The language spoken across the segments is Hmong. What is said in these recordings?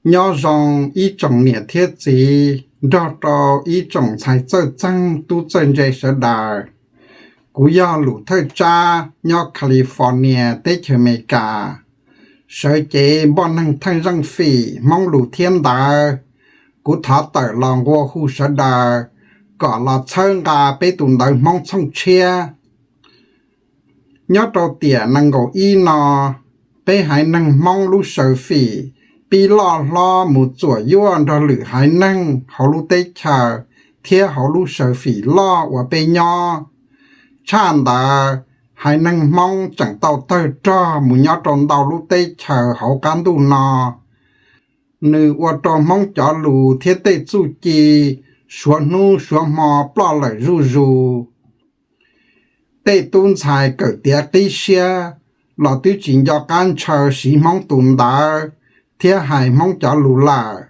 Nyob zoo ib tsoom niam thiab txiv nrog rau ib tsoom ntxhais txawj txeeg tub txawj ntse sawv daws. Kuv yog Lus Thawj Tsab nyob California teb chaws Amelikas. Sawv cev npoj neeg theej zeej fim Hmoob lus thiab ntawv, kuv thov tawm los nqua hu sawv daws kom los txhawb nqa peb tus ntawv Hmoob Txhooj Tshiab. Nyob rau tiam nees nkaum ib no, peb haiv neeg Hmoob lub sawv fim pib loj hlob mus txuam yuaj nrog lwm haiv neeg hauv lub teb chaws thiab hauv lub sawv fim loj uas peb nyob. Tshaj ntawd, haiv neeg Hmoob tseem tau tawg rog mus nyob rau ntau lub teb chaws hauv qab ntuj no. Nws ua rau Hmoob cov lus thiab tej txuj ci suav hnub suav hmo ploj lawm zuj zus. Tej tub ntxhais kawm tiav qib siab los twb tsis nco qab ntshaw siv Hmoob tus ntawv thiab hais Hmoob cov lus lawm.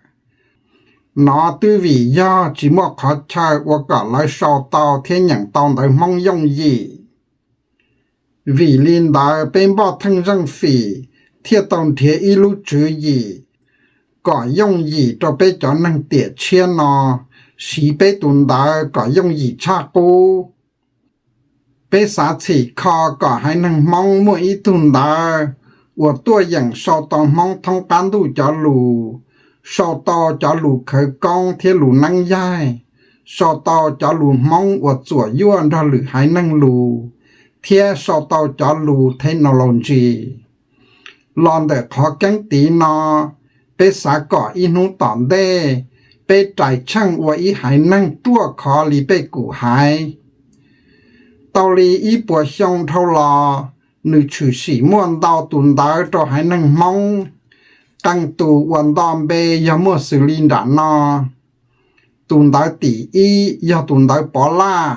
Nov twb vim yog tsis muaj qhov chaw ua kom lawv sau tau thiab nyeem tau ntawv Hmoob yooj yim. Vim li ntawd peb npoj theej zeej fim thiaj tau nrhiav ib lub tswv yim kom yooj yim rau peb cov neeg tiam tshiab no siv peb tus ntawv kom yooj yim tshaj qub. Peb xav txhim kho kom haiv neeg Hmoob muaj ib tug ntawv uas tuaj yeem sau tau Hmoob thoob qab ntuj cov lus, sau tau cov lus khawv koob thiab lus neeb yaig, sau tau cov lus Hmoob uas txuam yuaj nrog lwm haiv neeg lus, thiab sau tau cov lus technology. Los ntawm qhov keeb tiv no, peb xav kom ib hnub tom ntej peb rais tsheej ua ib haiv neeg ruaj khov li pej kum haiv. Tau li ib puas xyoo dhau los, nws tshwm sim muaj ntau tus ntawv rau haiv neeg Hmoob. Qee tus uas nto npe yog muaj xws li nram no. Tus ntawv tim ib yog tus ntawv Pov Laj.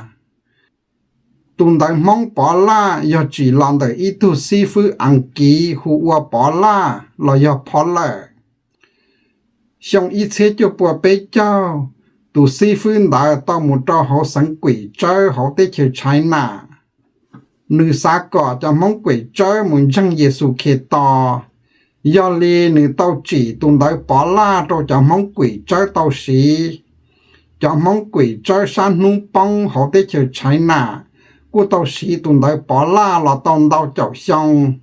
Tus ntawv Hmoob Pov Laj yog tsim los ntawm ib tug xib fwb Askiv hu ua Pov Laj los yog Phov Lawm. Xyoo ib txhiab cuaj pua peb caug, tus xib fwb ntawd tau mus rau hauv xeev Kuim Tsawb hauv teb chaws China. Nws xav kom cov Hmoob Kuim Tsawb mus ntseeg Yexus Khetos, yog li nws tau tsim tus ntawv Pov Laj rau cov Hmoob Kuim Tsawb tau siv. Cov Hmoob Kuim Tsawb sab hnub poob hauv teb chaws China kuj tau siv tus ntawv Pov Laj los tau ntau caum xyoo.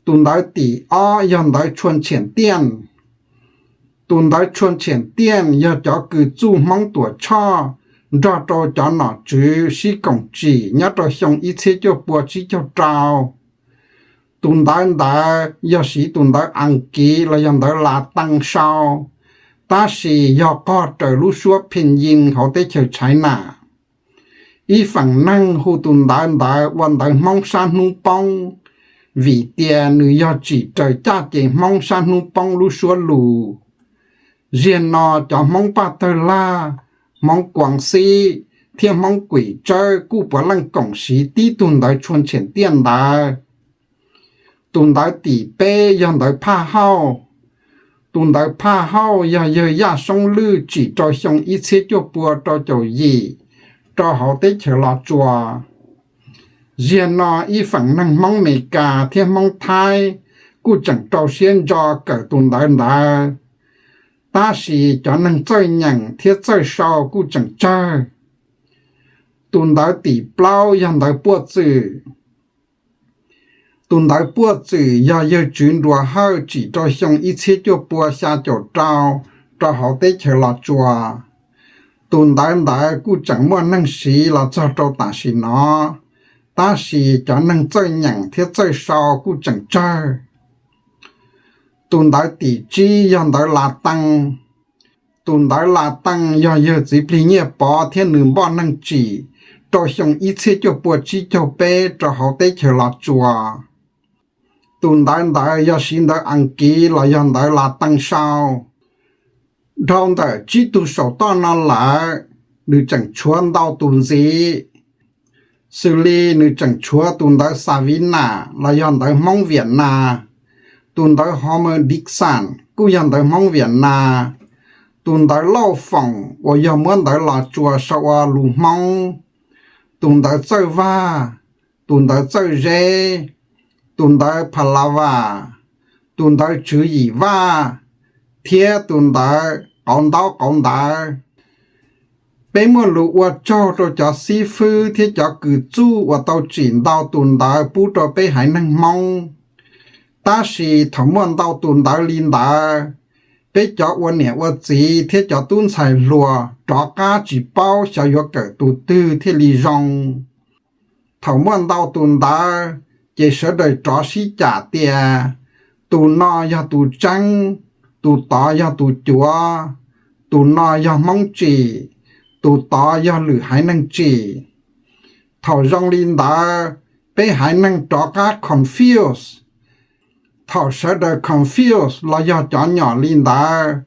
Tus ntawv tim ob yog ntawv Tshua Ntshiam Tiaj. Tus ntawv Tshua Ntshiam Tiaj yog cov kws txuj Hmoob Tuam Tshoj nrog rau cov nom tswv sib koom tsim nyob rau xyoo ib txhiab cuaj pua tsib caug rau. Tus ntawv ntawd yog siv tus ntawv Askiv los yog ntawv Latees sau, tab sis yog qog raws lub suab Pinyin hauv teb chaws China. Ib feem neeg hu tus ntawv ntawd ua ntawv Hmoob sab hnub poob, vim tias nws yog tsim raws caj ces Hmoob sab hnub poob lub suab lus. Ziag no cov Hmoob Paj Tawg Laj, Hmoob Kuas Xib thiab Hmoob Kuim Tsawb kuj puav leej koom siv tib tug ntawv Tshua Ntshiam Tiaj ntawd. Tus ntawv tim peb yog ntawv Phaj Hauj. Tus ntawv Phaj Hauj yog yawg Yaj Soob Lwj tsim rau xyoo ib txhiab cuaj pua rau caum yim rau hauv teb chaws Los Tsuas. Ziag no ib feem neeg Hmoob Meskas thiab Hmoob Thaib kuj tseem rau siab ntso kawm tus ntawv ntawd, tab sis cov neeg txawj nyeem thiab txawj sau kuj tseem tsawg. Tus ntawv tim plaub yog ntawv Puaj Txwm. Tus ntawv Puaj Txwm yog yawg Tswv Nruas Hawj tsim rau xyoo ib txhiab cuaj pua xya caum rau rau hauv teb chaws Los Tsuas. Tus ntawv ntawd kuj tseem muaj neeg siv los txog rau tam sim no, tab sis cov neeg txawj nyeem thiab txawj sau kuj tseem tsawg. Tus ntawv tim tsib yog ntawv Latees. Tus ntawv Latees yog yawg Txiv Plig Nyiaj Pov thiab nws npoj neeg tsim rau xyoo ib txhiab cuaj pua tsib caug peb rau hauv teb chaws Los Tsuas. Tus ntawv ntawd yog siv ntawv Askiv los yog ntawv Latees sau. Dhau ntawm tsib tug saum toj no lawm, nws tseem tshuav ntau tus ntxiv, xws li nws tseem tshuav tus ntawv Savina los yog ntawv Hmoob Viam Nas, tus ntawv Homer Dixon kuj yog ntawv Hmoob Viam Nas, tus ntawv Lauj Foom uas yog muab ntawv Los Tsuas sau ua lus Hmoob, tus ntawv Txawj Vaj, tus ntawv Txawj Zeb, tus ntawv Phalavas, tus ntawv Tswv Yim Vaj, thiab tus ntawd qauv ntaub qauv ntawv. Peb muaj lus ua tsaug rau cov xib fwb thiab cov kws txuj uas tau tsim ntau tus ntawv pub rau peb haiv neeg Hmoob. Tab sis thaum muaj ntau tus ntawv li ntawd, peb cov ua niam ua txiv thiab cov tub ntxhais hluas rov qab tsis paub xyov yuav kawm tus twg thiaj li zoo. Thaum muaj ntau tus ntawv, ces sawv daws rov sib cam tias tus no yog tus tseeb, tus tod yog tus cuav, tus no yog Hmoob tsim, tus tod yog lwm haiv neeg tsim. Thaum zoo li ntawd, peb haiv neeg rov qab confuse. Thaum sawv daws confuse los yog cov nyom li ntawd,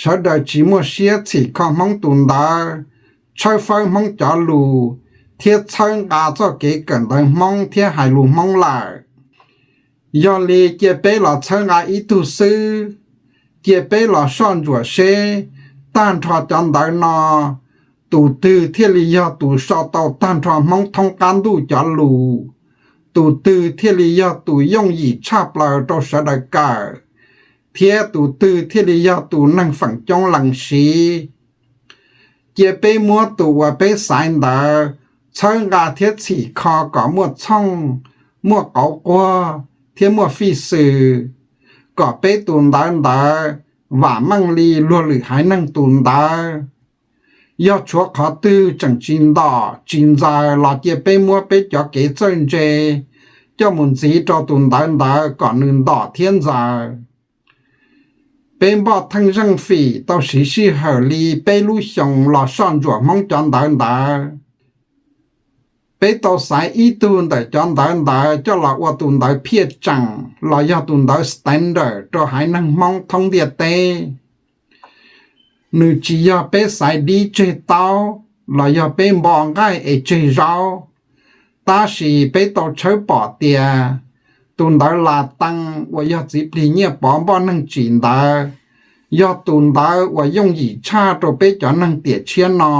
sawv daws tsis muaj siab txhim kho Hmoob tus ntawv, tshawb fawb Hmoob cov lus, thiab txhawb nqa txoj kev kawm ntawv Hmoob thiab hais lus Hmoob lawm. Yog li cia peb los txhawb nqa ib tug xwb, cia peb los soj ntsuam seb tag nrho cov ntawv no, tus twg thiaj li yog tus sau tau tag nrho Hmoob thoob qab ntuj cov lus, tus twg thiaj li yog tus yooj yim tshaj plaws rau sawv daws kawm, thiab tus twg thiaj li yog tus neeg feem coob lees siv. Cia peb muab tus uas peb xaiv ntawd txhawb nqa thiab txhim kho kom muaj txhooj, muaj qauv quag thiab muaj fij xws, kom peb tus ntawv ntawd vam meej li luag lwm haiv neeg tus ntawv. Yog tshuav qhov twg tseem tsis ntom tsis ntxaws los cia peb muab peb cov kev txawj ntse coj mus ntxiv rau tus ntawv ntawd kom nws ntom thiab ntxaws. Peb Npoj Theej Zeej Fim tau siv sij hawm li peb lub xyoos los soj ntsuam Hmoob cov ntawv ntawd. Peb tau xaiv ib tug ntawm cov ntawv ntawd coj los ua tus ntawv phiaj tseem los yog tus ntawv standard rau haiv neeg Hmoob thoob ntiaj teb. Nws tsis yog peb xaiv dib tseg taub los yog peb npo nqaij es tseg zaub, tab sis peb tau tshawb pom tias tus ntawv Latees uas yog Txiv Plig Nyiaj Pov Npoj Neeg tsim ntawd yog tus ntawv uas yooj yim tshaj rau peb cov neeg tiam tshiab no.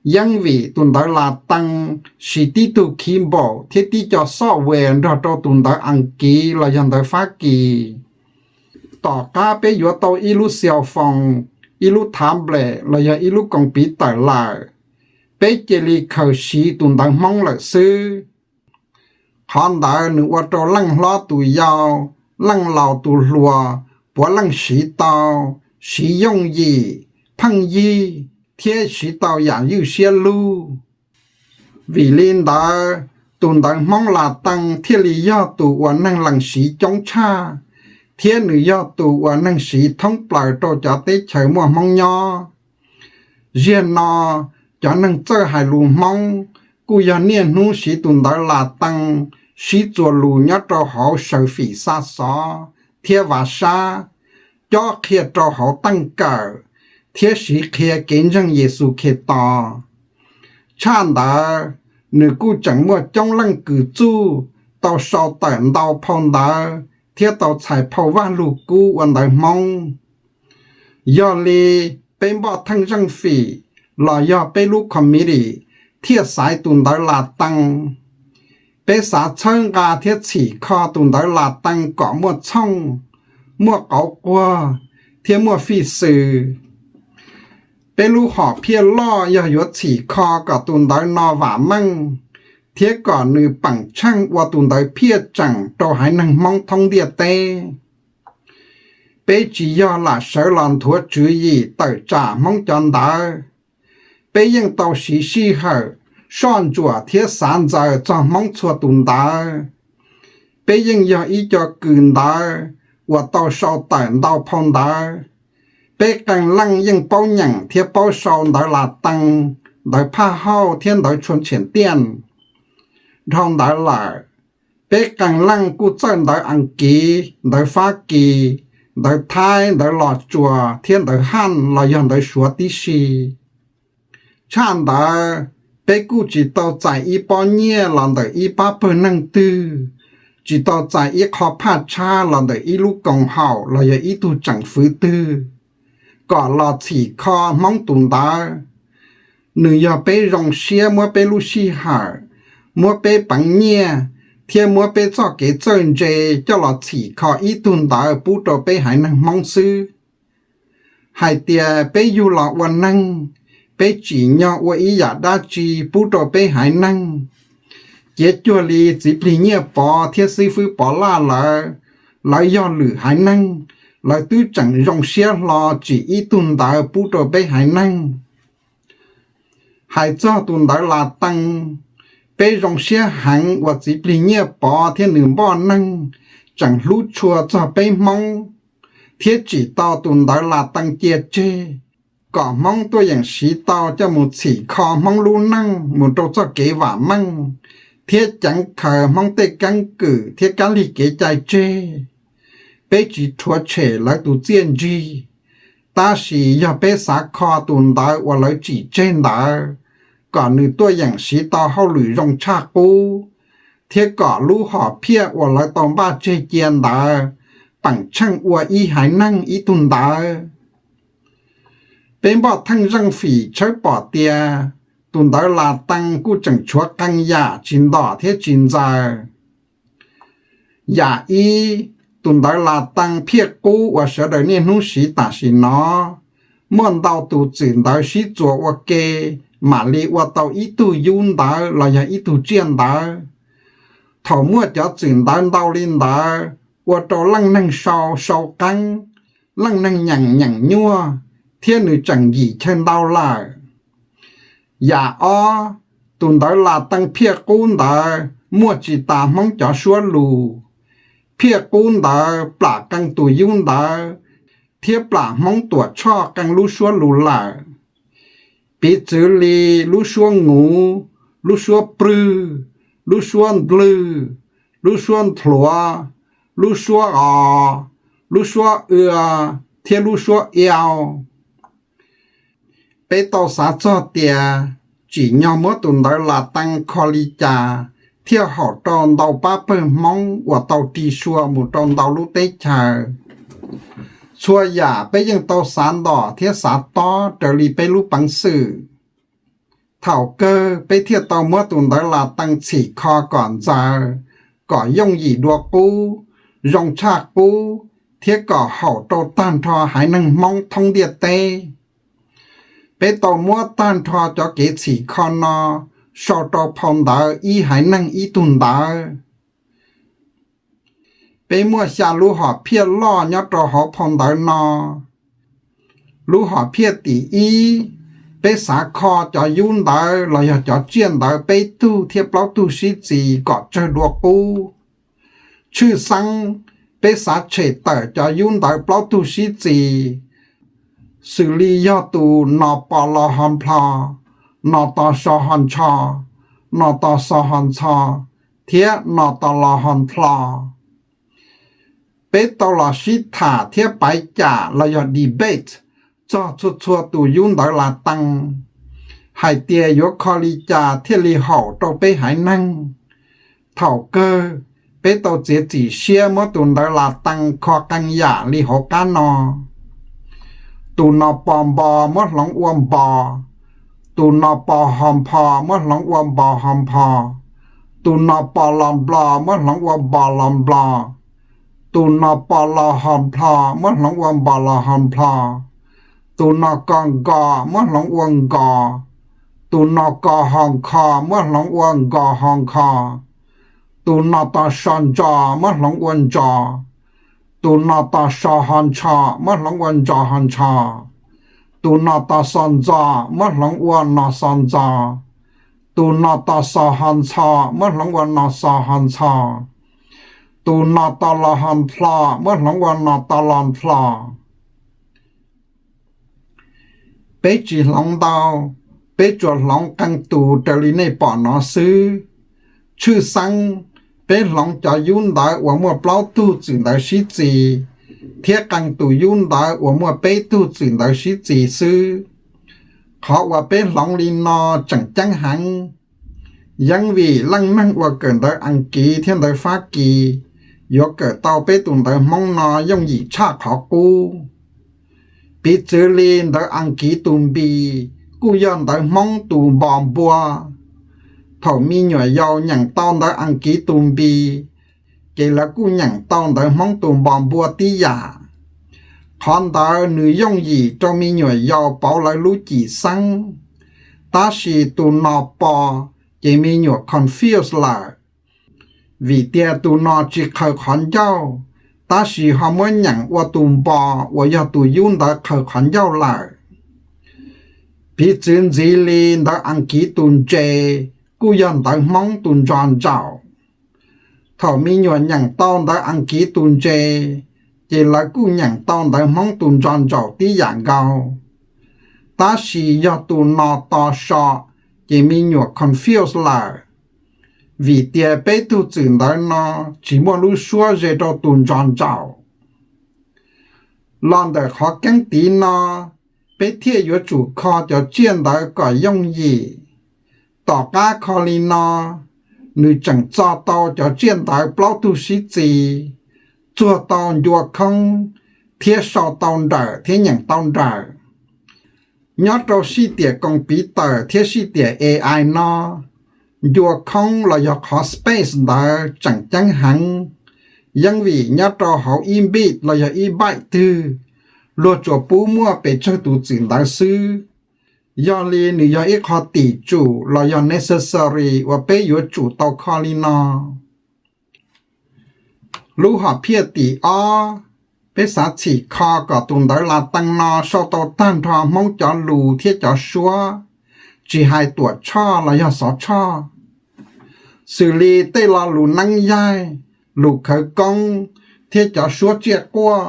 Yeeb vim tus ntawv Latees siv tib tug keyboard thiab tib co software nrog rau tus ntawv Askiv los yog ntawv Fab Kis. Tom qab peb yuav tau ib lub cell phone, ib lub tablet los yog ib lub koos piv tawm lawm, peb cia li khaws siv tus ntawv Hmoob lawm xwb. Qhov ntawd nws ua rau leej hlob tus yau, leej laus tus hluas puav leej siv tau, siv yooj yim, pheej yig, thiab siv tau yam ywj siab lug. Vim li ntawd, tus ntawv Hmoob Latees thiaj li yog tus uas neeg lees siv coob tshaj, thiab nws yog tus uas neeg siv thoob plaws rau cov teb chaws muaj Hmoob nyob. Ziag no, cov neeg txawj hais lus Hmoob kuj yog niaj hnub siv tus ntawv Latees sib txuas lus nyob rau hauv saw fim xa xov thiab vav sab, cob qhia rau hauv teej kawm, thiab siv qhia kev ntseeg Yexus Khetos. Tshaj ntawd, nws kuj tseem muaj coob leej kws txuj tau sau tawm ntau phau ntawv thiab tau txhais phau Vaj Lug Kub ua ntawv Hmoob. Yog li, peb Npoj Theej Zeej Fim los yog peb lub committee thiaj xaiv tus ntawv Latees. Peb xav txhawb nqa thiab txhim kho tus ntawv Latees kom muaj txhooj, muaj qauv quag, thiab muaj fij xws. Peb lub hom phiaj loj yog yuav txhim kho kom tus ntawv no vam meej, thiab kom nws peem tsheej ua tus ntawv phiaj tseem rau haiv neeg Hmoob thoob ntiaj teb. Peb tsis yog lam sawv los nthuav tswv yim tawm tsam Hmoob cov ntawv. Peb yeej tau siv sij hawm soj ntsuam thiab xav ntxaws txog Hmoob txhua tus ntawv. Peb yeej yog ib co kws ntawv uas tau sau tawm ntau phau ntawv. Peb qee leej yeej paub nyeem thiab paub sau ntawv Latees, ntawv Phaj Hauj thiab ntawv Tshua Tshiam Tiaj. Dhau ntawd lawm, peb qee leej kuj txawj ntawv Askiv, ntawv Fab Kis, ntawv Thaib, ntawv Los Tsuas thiab ntawv Haj los yog ntawv Suav tib si. Tshaj ntawd, peb kuj tsis tau txais ib pob nyiaj los ntawm ib pab pawg neeg twg, tsis tau txais ib qho phaj tshab los ntawm ib lub koom haum los yog ib tug tseem fwv twg, kom los txhim kho Hmoob tus ntawv. Nws yog peb zoo siab muab peb lub sij hawm, muab peb peev nyiaj, thiab muab peb txoj kev txawj ntse coj los txhim kho ib tug ntawv pub rau peb haiv neeg Hmoob xwb. hais tias peb yug los ua neeg, peb tsim nyog ua ib yam dab tsi pub rau peb haiv neeg. Cia cuag li Txiv Plig Nyiaj Pov thiab Xib Fwb Pov Laj lawv, lawv yog lwm haiv neeg, lawv twb tseem zoo siab hlo tsim ib tug ntawv pub rau peb haiv neeg. Hais txog tus ntawv Latees, peb zoo siab heev uas Txiv Plig Nyiaj Pov thiab nws npoj neeg tseem hlub tshua txog peb Hmoob, thiab tsim tau tus ntawv Latees cia tseg, kom Hmoob tuaj yeem siv tau coj mus txhim kho Hmoob lub neej mus rau txoj kev vam meej, thiab ceev khaws Hmoob tej keeb kwm thiab kab lig kev cai tseg. Peb tsis rhuav tshem lawv tus txiaj ntsig, tab sis yog peb xav kho tus ntawv uas lawv tsim tseg ntawd, kom nws tuaj yeem siv tau hauj lwm zoo tshaj qub, thiab kom lub hom phiaj uas lawv tau npaj tseg cia ntawd peem tsheej ua ib haiv neeg ib tug ntawv. Peb npoj theej zeej fim tshawb pom tias tus ntawv Latees kuj tseem tshuav qee yam tsis ntom thiab tsis ntxaws. Yam ib, tus ntawv Latees phiaj qub uas sawv daws niaj hnub siv tam sim no, muaj ntau tus txwm ntawv sib txuas ua ke mam li ua tau ib tug yub ntawv los yog ib tug tsiaj ntawv. Thaum muaj cov txwm ntawv ntau li ntawd ua rau leej neeg sau sau qeeb, leej neeg nyeem nyeem nyuaj, thiab nws tseem yim chaw ntau lawm. Yam ob, tus ntawv Latees phiaj qub ntawd muaj tsis tas Hmoob cov suab lus. Phiaj qub ntawd plam qee tus yub ntawv, thiab plam Hmoob Tuam Tshoj qee lub suab lus lawm. Piv txwv li lub suab nguv, lub suab prwg, lub suab ndlwg, lub suab nthluav, lub suab os, lub suab w, thiab lub suab iau. Peb tau xav txog tias tsim nyog muab tus ntawv Latees kho li cas thiaj haum rau ntau pab pawg Hmoob uas tau ri sua mus rau ntau lub teb chaws. Txhua yam peb yeej tau xav ntom thiab xav tob raws li peb lub peev xwm. Thaum kawg peb thiaj tau muab tus ntawv Latees txhim kho kom ntxaws, kom yooj yim dua qub, zoo tshaj qub, thiab kom haum rau tag nrho haiv neeg Hmoob thoob ntiaj teb. Peb tau muab tag nrho cov kev txhim kho no sau rau phau ntawv Ib Haiv Neeg Ib Tug Ntawv. Peb muaj xya lub hom phiaj loj nyob rau hauv phau ntawv no. Lub hom phiaj tim ib, peb xav kho cov yub ntawv los yog cov tsiaj ntawv peb tug thiab plaub tug sib txis kom tsawg dua qub. Tshwj xeeb, peb xav tshem tawm cov yub ntawv plaub tug sib txis, xws li yog tus no po lo ho nplho, no to so ho ntsho, no to xo ho ntxho, thiab no to lo ho nplho. Peb tau los sib tham thiab paiv cam los yog debate txog txhua txhua tus yub ntawv Latees, hais tias yuav kho li cas thiaj li haum rau peb haiv neeg. Thaum kawg, peb tau txiav txim siab muab tus ntawv Latees kho qee yam li hauv qab no. Tus no po npo muab hloov ua npos, tus no po ho npho muab hloov ua npos ho npho, tus no po lo nplo muab hloov ua npos lo nplo, tus no po lo ho nplho muab hloov ua npos lo ho nplho, tus no ko nko muab hloov ua nkos, tus no ko ho nkho muab hloov ua nkos ho nkho, tus no to so ntso muab hloov ua ntsos, tus no to so ho ntsho muab hloov ua ntsos ho ntsho, tus no to xo ntxo muab hloov ua no xo ntxo, tus no to xo ho ntxho muab hloov ua no xo ho ntxho, tus no to lo ho nplho muab hloov ua no to lo nplho. Peb tsis hloov ntau, peb tsuas hloov qee tus raws li nej pom no xwb. Tshwj xeeb, peb hloov cov yub ntawv uas muaj plaub tug txwm ntawv sib txis, thiab qee tus yub ntawv uas muaj peb tug txwm ntawv sib txis xwb. Qhov uas peb hloov li no tseem ceeb heev, yeeb vim leej neeg uas kawm ntawv Askiv thiab ntawv Fab Kis yuav kawm tau peb tus ntawv Hmoob no yooj yim tshaj qhov qub. Piv txwv li ntawv Askiv tus npis kuj yog ntawv Hmoob tus npos npua. Thaum me nyuam yaus nyeem tau ntawv Askiv tus npis, ces lawv kuj nyeem tau ntawv Hmoob tus npos npua tib yam. Qhov ntawd nws yooj yim rau me nyuam yaus pauv lawv lub cim xeeb, tab sis tus no pos ces me nyuam confuse lawm. Vim tias tus no tsis qhaws qhov ncauj, tab sis ho muab nyeem ua tus npo uas yog tus yub ntawd qhaws qhov ncauj lawm. Piv txwv ntxiv li ntawv Askiv tus ntse kuj yog ntawv Hmoob tus ntso ntsaum. Thaum me nyuam nyeem tau ntawv Askiv tus ntse, ces lawv kuj nyeem tau ntawv Hmoob tus ntso ntsaum tib yam nkaus. Tab sis yog tus no to so, ces me nyuam confuse lawm, vim tias peb tug txwm ntawv no tsis muaj lub suab ze rau tus ntso ntsaum. Los ntawm qhov keeb tiv no, peb thiaj yuav tsum kho cov tsiaj ntawv kom yooj yim. Tom qab kho li no, nws tseem txo tau cov tsiaj ntawv plaub tug sib txis, txuag tau ncua khoob, thiab sau tau nrawm thiab nyeem tau nrawm. Nyob rau sij tiam koos piv tawm thiab sij tiam A I no, ncua khoob los yog qhov space ntawd tseem ceeb heev, yeej vim nyob rau hauv ib bit los yog ib byte twg, luag tsuas pub muaj pes tsawg tus txwm ntawv xwb. Yog li nws yog ib qho tim tsum los yog necessary uas peb yuav tsum tau kho li no. Lub hom phiaj tim ob, peb xav txhim kho kom tus ntawv Latees no sau tau tag nrho Hmoob cov lus thiab cov suab, tsis hais Tuam Tshoj los yog Xov Tshoj, xws li tej lo lus neeb yaig, lus khawv koob thiab cov suab tsiaj quaj.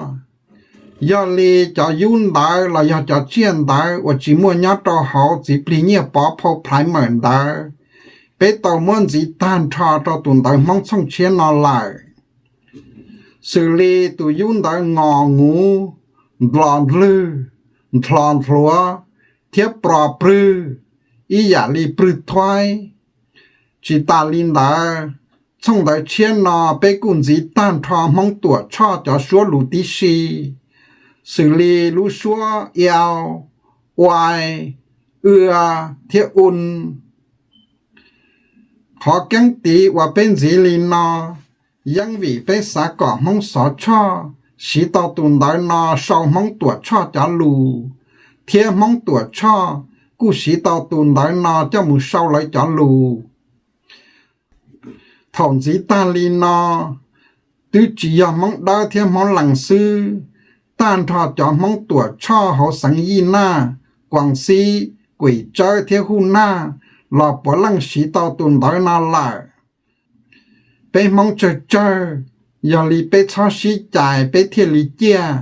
Yog li cov yub ntawv los yog cov tsiaj ntawv uas tsis muaj nyob rau hauv Txiv Plig Nyiaj Pov phau primer ntawd, peb tau muab ntxiv tag nrho rau tus ntawv Hmoob txhooj tshiab no lawm. Xws li tus yub ntawv ngos nguv, ndlos ndlwg, nthlo nthluav, thiab pro prwg, ib yam li prwg thuaib. Tsis tas li ntawd, txhooj ntawv tshiab no peb kuj ntxiv tag nrho Hmoob Tuam Tshoj cov suab lus tib si, xws li lub suab iau, uai, ua thiab un. Qhov keeb tiv uas peb ntxiv li no, yeej vim peb xav kom Hmoob Xov Tshoj siv tau tus ntawv no sau Hmoob Tuam Tshoj cov lus, thiab Hmoob Tuam Tshoj kuj siv tau tus ntawv no coj mus sau lawv cov lus. Thaum ntxiv tag li no, twb tsis yog Hmoob Dawb thiab Hmoob Lees xwb, tag nrho cov Hmoob Tuam Tshoj hauv xeev Yij Naj, Kuas Xib, Kuim Tsawb thiab Huj Naj los puav leej siv tau tus ntawv no lawm. Peb Hmoob tsawg tsawg, yog li peb txhob sib cais peb thiaj li ciaj.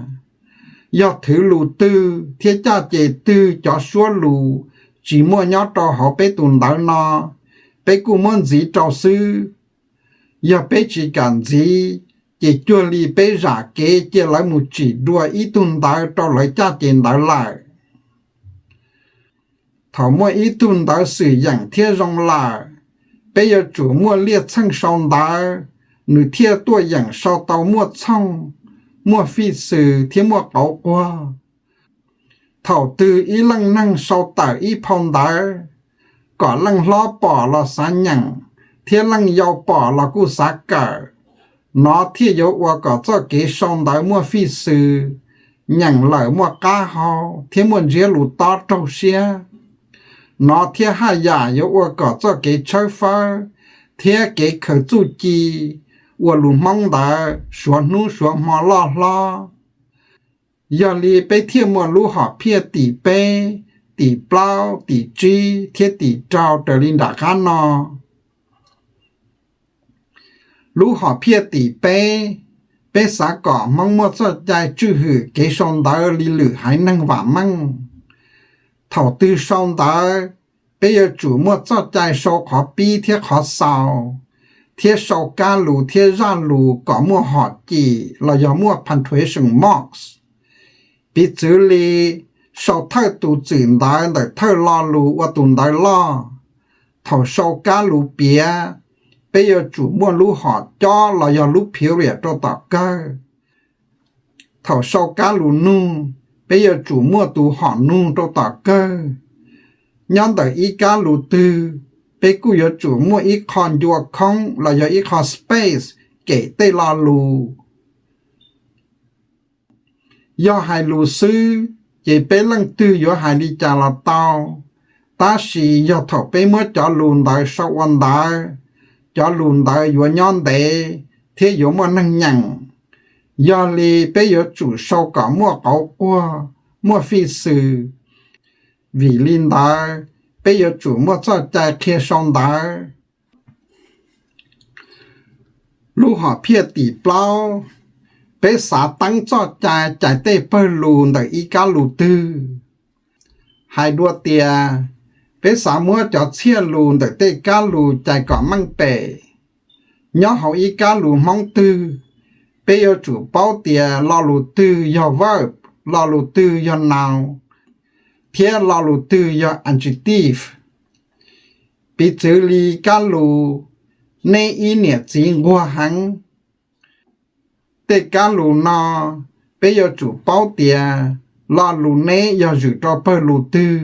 Yog thwv lus twg thiab caj ces twg cov suab lus tsis muaj nyob rau hauv peb tus ntawv no, peb kuj muab ntxiv rau xwb. Yog peb tsis kam ntxiv, ces cuag li peb zam kev cia lawv mus tsim dua ib tug ntawv rau lawv caj ces ntawd lawm. Thaum muaj ib tug ntawv xwm yeem thiab zoo lawm, peb yuav tsum muaj liaj txheej sau ntawv, nws thiaj tuaj yeem sau tau muaj txhooj, muaj fij xws thiab muaj qauv quag. Thaum twg ib leej neeg sau tawm ib phau ntawv, kom leej hlob pom los xav nyeem, thiab leej yau pom los kuj xav kawm, nov thiaj yuav ua kom txoj kev sau ntawv muaj fij xws, nyeem lawm muaj qab hau thiab muaj ntsiab lus tob raug siab. Nov thiab haj yam yuav ua kom txoj kev tshawb fawb thiab kev khaws txuj ci ua lus Hmoob ntawd suav hnub suav hmo loj hlob. Yog li peb thiaj muaj lub hom phiaj tim peb, tim plaub, tim tsib thiab tim rau raws li nram qab no. Lub hom phiaj tim peb, peb xav kom Hmoob muaj txoj cai tswj hwm kev sau ntawv li lwm haiv neeg vam meej. Thaum twg sau ntawv, peb yuav tsum muaj txoj cai sau qhov pib thiab qhov xaus, thiab sau kab lus thiab zaj lus kom muaj hom cim los yog muaj punctuation marks. Piv txwv li, sau thawj tus txwm ntawv ntawm thawj lo lus ua tus ntawv loj. Thaum sau kab lus piav, peb yuav tsum muaj lub hom cob los yog lub period rau tom kawg. Thaum sau kab lus nug, peb yuav tsum muaj tus hom nug rau tom kawg. Nyob ntawm ib kab lus twg, peb kuj yuav tsum muaj ib qho ncua khoob los yog ib qho space kem tej lo lus. Yog hais lus xwb, ces peb leej twg yuav hais li cas los tau, tab sis yog thaum peb muab cov lus ntawd sau ua ntawv, cov lus ntawd yuav nyob ntev thiab yuav muaj neeg nyeem. Yog li peb yuav tsum sau kom muaj qauv quag, muaj fij xwm. Vim li ntawd, peb yuav tsum muaj txoj cai qhia sau ntawv. Lub hom phiaj tim plaub, peb xav teeb txoj cai cais tej pawg lus ntawm ib kab lus twg. Hais dua tias, peb xav muab cov txhiaj lus ntawm tej kab lus cais kom meej pem. Nyob hauv ib kab lus Hmoob twg, peb yuav tsum paub tias lo lus twg yog verb, lo lus twg yog noun, thiab lo lus twg yog adjective. Piv txwv li kab lus, neb ib niam txiv nquag heev. Tej kab lus no, peb yuav tsum paub tias lo lus neb yog zwm rau pawg lus twg,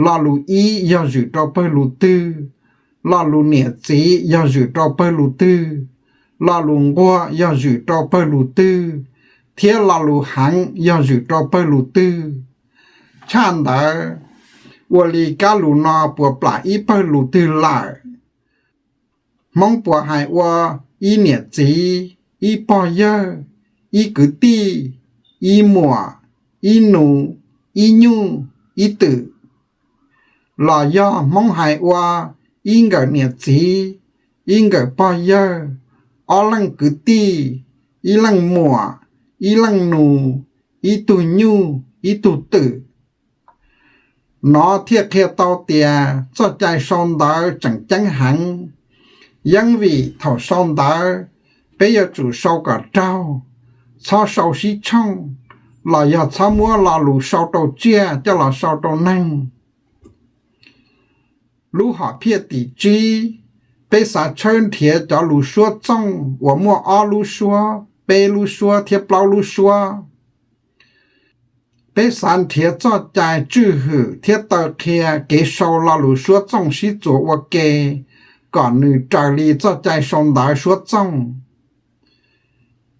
lo lus ib yog zwm rau pawg lus twg, lo lus niam txiv yog zwm rau pawg lus twg, lo lus nquag yog zwm rau pawg lus twg, thiab lo lus heev yog zwm rau pawg lus twg. Tshaj ntawd, ua li kab lus no puas plam ib pawg lus twg lawm? Hmoob puas hais ua ib niam txiv, ib pog yawg, ib kwv tij, ib muam, ib nus, ib nyuj, ib twm? Los yog Hmoob hais ua ib nkawm niam txiv, ib nkawm pog yawg, ob leej kwv tij, ib leej muam, ib leej nus, ib tug nyuj, ib tug twm? Nov thiaj qhia tau tias txoj cai sau ntawv tseem ceeb heev. Yeeb vim thaum sau ntawv, peb yuav tsum sau kom raug, txhob sau sib tshooj, los yog txhob muab lo lus sau rau tsiaj coj los sau rau neeg. Lub hom phiaj tim tsib, peb xav tshawb nrhiav cov lus suab txooj uas muaj ob lub suab, peb lub suab thiab plaub lub suab. Peb xav nrhiav txoj cai tswj hwm thiab taw qhia kev sau lo lus suab txooj sib txuas ua ke kom nws raws li txoj cai sau ntawv suab txooj.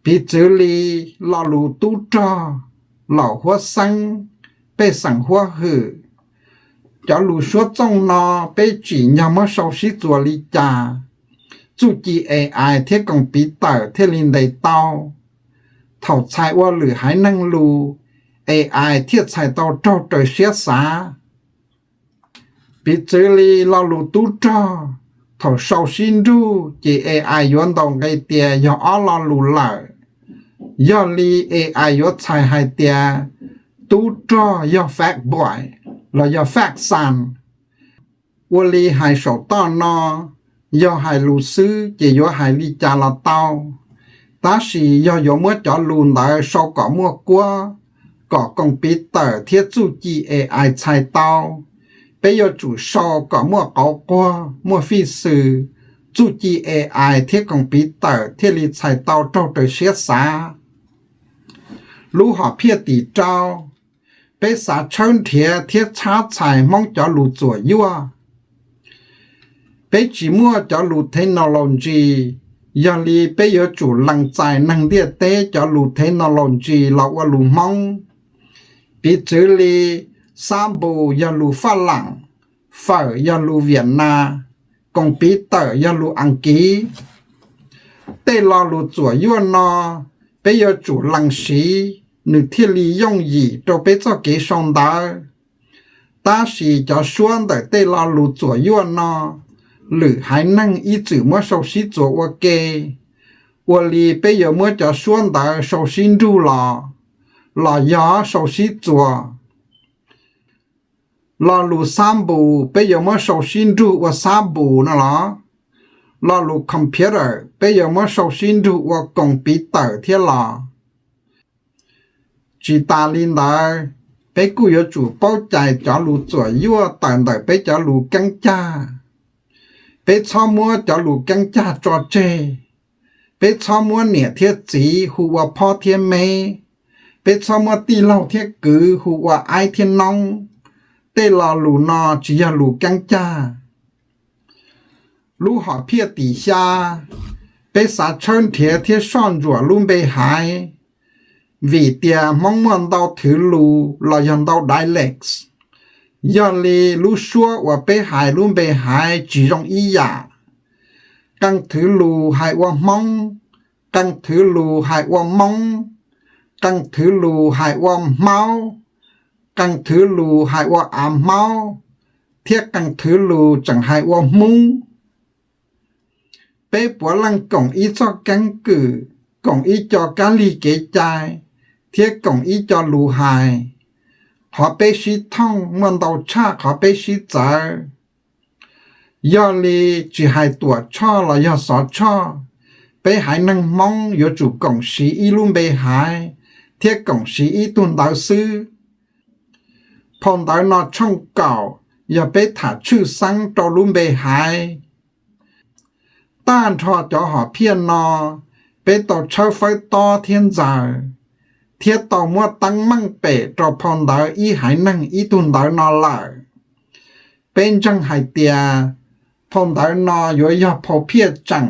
Piv txwv li lo lus tub rog, laum huab xeeb, pej xeem huab hwm. Cov lus suab txooj no peb tsim nyog muab sau sib txuas li cas? Txuj ci A I thiab koos piv tawm thiaj li ntes tau. Thaum txhais ua lwm haiv neeg lus, A I thiaj txhais tau raug raws siab xav. Piv txwv li lo lus tub rog, thaum sau sib nrug ces A I yuav ntaus nqe tias yog ob lo lus lawm. Yog li A I yuav txhais hais tias tub rog yog fat boy los yog fat son. Ua li hais saum toj no, yog hais lus xwb ces yuav hais li cas los tau, tab sis yog yuav muab cov lus ntawd sau kom muaj kuab, kom koos piv tawm thiab txuj ci A I txhais tau, peb yuav tsum sau kom muaj qauv quag, muaj fij xwm, txuj ci A I thiab koos piv tawm thiaj li txhais tau raug raws siab xav. Lub hom phiaj tim rau, peb xav tshawb nrhiav thiab txhab txhais Hmoob cov lus txuam yuaj. Peb tsis muaj cov lus technology, yog li peb yuav tsum lees txais neeg ntiaj teb cov lus technology los ua lus Hmoob. Piv txwv li, xab npus yog lus Faj Lam, fawm yog lus Viam Nam, koos piv tawm yog lus Askiv. Tej lo lus txuam yuaj no peb yuav tsum lees siv, nws thiaj li yooj yim rau peb txoj kev sau ntawv. Tab sis cov suab ntawm tej lo lus txuam yuaj no, lwm haiv neeg ib txwm muab sau sib txuas ua ke, ua li peb yuav muab cov suab ntawd sau sib nrug los, los yog sau sib txuas. Lo lus xab npus peb yuav muab sau sib nrug ua xab npus no los, lo lus computer peb yuav muab sau sib nrug ua koos piv tawm thiab los. Tsis tas li ntawd, peb kuj yuav tsum paub cais cov lus txuam yuaj tawm ntawm peb cov lus keeb cag. Peb txhob muab cov lus keeb cag tso tseg. Peb txhob muab niam thiab txiv hu ua phob thiab meb. Peb txhob muab tij laug thiab kwv hu ua aib thiab noob. Tej lo lus no tsis yog lus keeb cag. Lub hom phiaj tim xya, peb xav tshawb nrhiav thiab soj ntsuam lub npe haiv. Vim tias Hmoob muaj ntau thwv lus los yog ntau dialects, yog li lub suab uas peb hais lub npe Haiv tsis zoo ib yam. Qee thwv lus hais ua Hmoob, qee thwv lus hais ua Moob, qee thwv lus hais ua Hmaub, qee thwv lus hais ua av Hmaub, thiab qee thwv lus tseem hais ua Hmub. Peb puav leej koom ib txoj keeb kwm, koom ib co kab lig kev cai, thiab koom ib co lus hais. Qhov peb sib thooj muaj ntau tshaj qhov peb sib txawv. Yog li, tsis hais Tuam Tshoj los yog Xov Tshoj, peb haiv neeg Hmoob yuav tsum koom siv ib lub npe Haiv thiab koom siv ib tug ntawv xwb. Phau ntawv no tshooj kaum yog peb tham tshwj xeeb rau lub npe Haiv. Tag nrho cov hom phiaj no, peb tau tshawb fawb tob thiab ntxaws, thiab tau muab teeb meej pem rau phau ntawv ib haiv neeg ib tug ntawv no lawm. Peb ntseeg hais tias phau ntawv no yuav yog phau phiaj tseem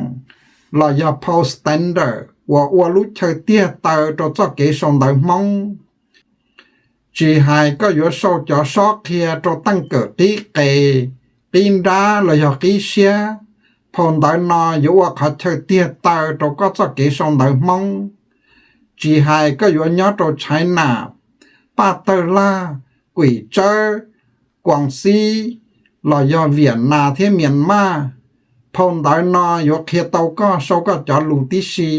los yog phau standard uas ua lub chaw tiag taw rau txoj kev sau ntawv Hmoob. Tsis hais koj yuav sau cov sob qhia rau teej kawm qib qes, qib nrab los yog qib siab, phau ntawv no yuav ua qhov chaw tiag taw rau koj txoj kev sau ntawv Hmoob. Tsis hais koj yuav nyob rau China, Paj Tawg Laj, Kuim Tsawb, Kuas Xib, los yog Viam Nas thiab Mias Maj, phau ntawv no yuav qhia tau koj sau koj cov lus tib si.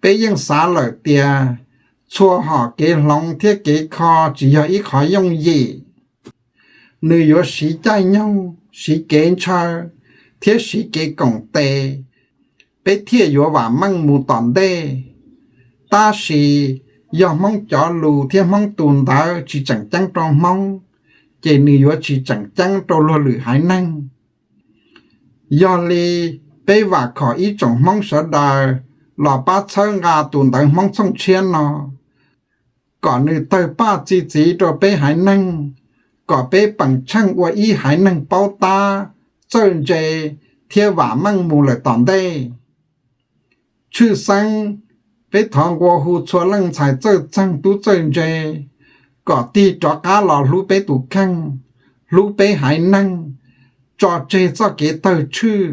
Peb yeej xav lawm tias txhua hom kev hloov thiab kev kho tsis yog ib qhov yooj yim. Nws yuav siv caij nyoog, siv kev ntshaw, thiab siv kev koom tes, peb thiaj yuav vam meej mus tom ntej. Tab sis, yog Hmoob cov lus thiab Hmoob tus ntawv tsis tseem ceeb rau Hmoob, ces nws yuav tsis tseem ceeb rau luag lwm haiv neeg. Yog li, peb vam khom ib tsoom Hmoob sawv daws los pab txhawb nqa tus ntawv Hmoob Txhooj Tshiab no, kom nws tawg paj txi txiv rau peb haiv neeg, kom peb peem tsheej ua ib haiv neeg paub tab, txawj ntse, thiab vam meej mus lawm tom ntej. Tshwj xeeb, peb thov nqua hu txhua leej ntxhais txawj txeeg tub txawj ntse kom tig rov qab los hlub peb tus kheej, hlub peb haiv neeg, tso tseg txoj kev tawg tshwj,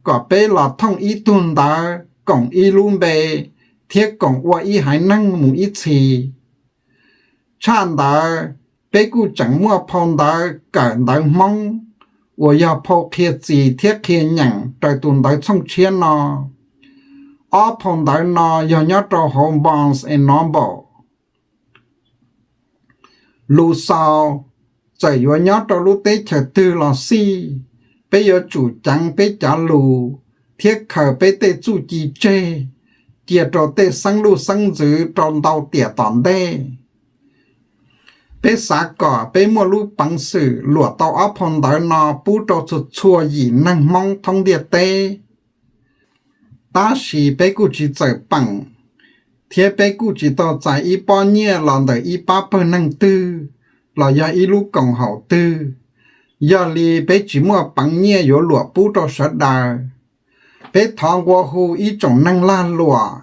kom peb los thooj ib tug ntawv, koom ib lub npe, thiab koom ua ib haiv neeg mus ib txhis. Tshaj ntawd, peb kuj tseem muaj phau ntawv kawm ntawv Hmoob uas yog phau qhia txis thiab qhia nyeem raws tus ntawv Txhooj Tshiab no. Ob phau ntawv no yog nyob rau hauv Barnes and Noble. Lus xaus, txawm yuav nyob rau lub teb chaws twg los xij, peb yuav tsum ceev peb cov lus thiab khaws peb tej txuj ci tseg cia rau tej xeeb luj xeeb ntxwv rau ntau tiam tom ntej. Peb xav kom peb muaj lub peev xwm luam tau ob phau ntawv no pub rau txhua txhua yim neeg Hmoob thoob ntiaj teb. Tab sis peb kuj tsis txawm peem, thiab peb kuj tsis tau txais ib pob nyiaj los ntawm ib pab pawg neeg twg los yog ib lub koom haum twg. Yog li peb tsis muaj peev nyiaj yuav luam pub rau sawv daws. Peb thov nqua hu ib tsoom neeg lag luam,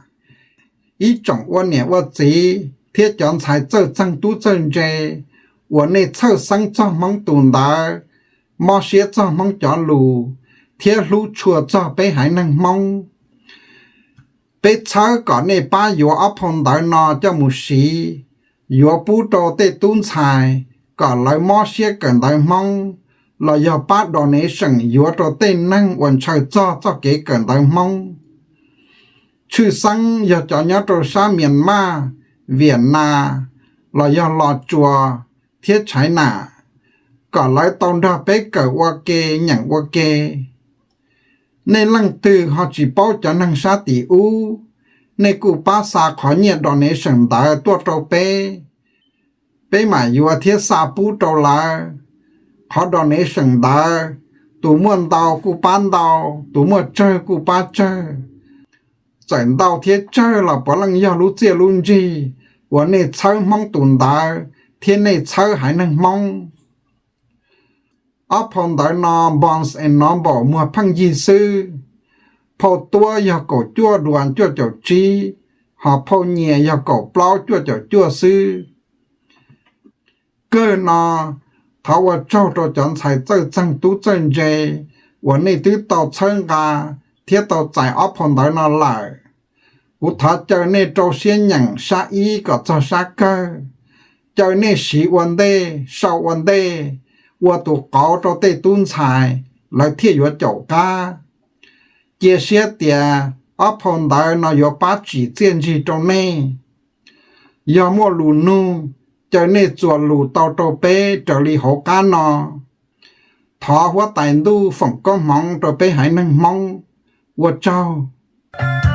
ib tsoom ua niam ua txiv thiab cov ntxhais txawj txeeg tub txawj ntse uas nej txhawj xeeb txog Hmoob tus ntawv, mob siab txog Hmoob cov lus, thiab hlub tshua txog peb haiv neeg Hmoob. Peb txhawb kom nej pab yuav ob phau ntawv no coj mus siv, yuav pub rau tej tub ntxhais kom lawv mob siab kawm ntawv Hmoob, los yog pab donation yuav rau tej neeg uas ntshaw txog txoj kev kawm ntawv Hmoob. Tshwj xeeb yog cov nyob rau sab Mias Mas, Viam Nas, los yog Los Tsuas thiab China, kom lawv tau nrog peb kawm ua ke, nyeem ua ke. Nej leej twg ho tsis paub cov neeg sab tim ub, nej kuj pab xa qhov nyiaj donation ntawd tuaj rau peb, peb mam yuav thiab xa pub rau lawv. Qhov donation ntawd, tus muaj ntau kuj pab ntau, tus muaj tsawg kuj pab tsawg. Txawm ntau thiab tsawg los puav leej yog lub txiaj lub ntsig uas nej txhawb Hmoob tus ntawv thiab nej txhawb haiv neeg Hmoob. Ob phau ntawv no Barnes and Noble muag pheej yig xwb. Phau tuab yog kaum cuaj duas cuaj caum tsib, hos phauj nyias yog kaum plaub cuaj caum cuaj xwb. Kawg no, thov ua tsaug rau cov ntxhais txawj txeeg tub txawj ntse uas nej twb tau txhawb nqa thiab tau txais ob phau ntawv no lawm. Kuv thov caw nej rau siab nyeem sab ib kom txog sab kawg, caw nej siv ua ntej sau ua ntej, ua tus qauv rau tej tub ntxhais, lawv thiaj yuav caum qab. Cia siab tias ob phau ntawv no yuav pab tsim txiaj ntsig rau nej. Yog muaj lus nug, caw nej txuas lus tau rau peb raws li hauv qab no. Thov huab tais ntuj foom koob hmoov rau peb haiv neeg Hmoob. Ua tsaug.